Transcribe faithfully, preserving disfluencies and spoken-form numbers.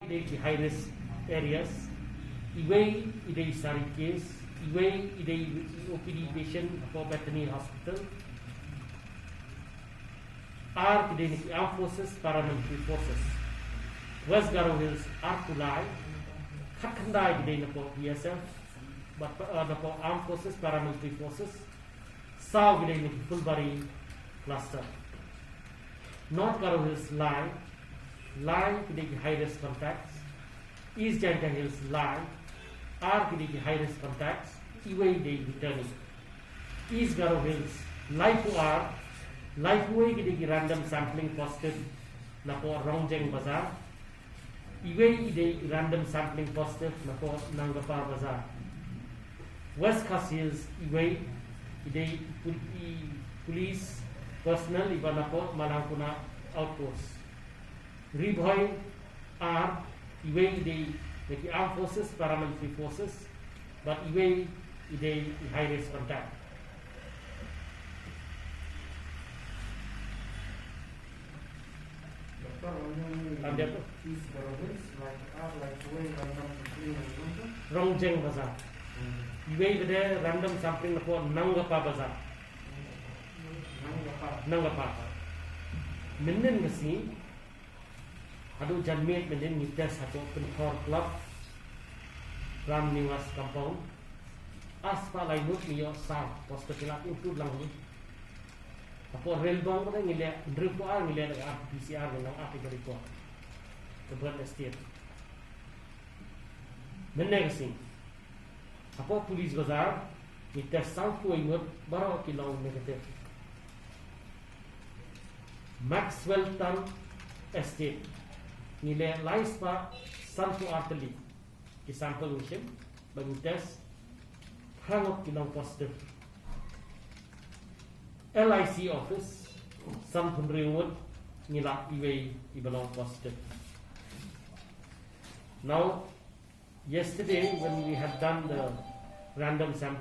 Ki high risk areas, iwei i dei i sari case, iwei i dei i O P D patient hapoh Bethany Hospital, ar ki dei na ki Armed Forces, Paramilitary Forces. West Garo Hills arphew lai, khatkhyndai ki dei napoh B S F, bad, uh, napoh Armed Forces, Paramilitary Forces, saw ki dei na ki Phulbari cluster. North Garo Hills lai, lai ki dei ki high risk contacts. East Jaintia Hills lai, ar ki dei ki high risk contacts, iwei i dei returning. East Garo Hills laiphew ar, laiphew wei ki dei ki random sampling positive napoh Rongjeng Bazar, iwei i dei random sampling positive napoh Nangapar Bazar. West Khasi Hills iwei i dei pul-, i police personnel iba napoh Malangkona outpost. Ri Bhoi ar, iwei i dei na ki Armed Forces, Paramilitary Forces, bad iwei i dei i high risk contact. Doctor, wan ïa Am dep. East Garo Hills, lai ar, lai wei, lai sampling, lai sampling. Rongjeng Bazar. Hmm. Iwei i dei random sampling napoh Nangapar Bazar. Nangapar. Nangapar. Mynhynnin ka sngi, haduh janmiet mynhynnin ngi test hapoh Pynthor Club, Ram Niwas compound. Ar spah lai ngut ngi ïoh saw positive, ki la include lang hi. Hapoh Relbong pat ngi leh hynriewphew ar, ngi leh da ka R T P C R, ngi nang ar tiphew report. Ka Bird Estate. Mynne ka sngi, hapoh Police Bazar ngi test sawphew wei ngut, baroh ki long negative. Maxwellton Estate, ngi leh lai spah sanphew ar tylli ki sample ngi shim, ba ngi test, phra ngut ki long positive. L I C office, sanphew hynriew ngut, ngi lap iwei iba long positive. Now, yesterday when we had done the random sample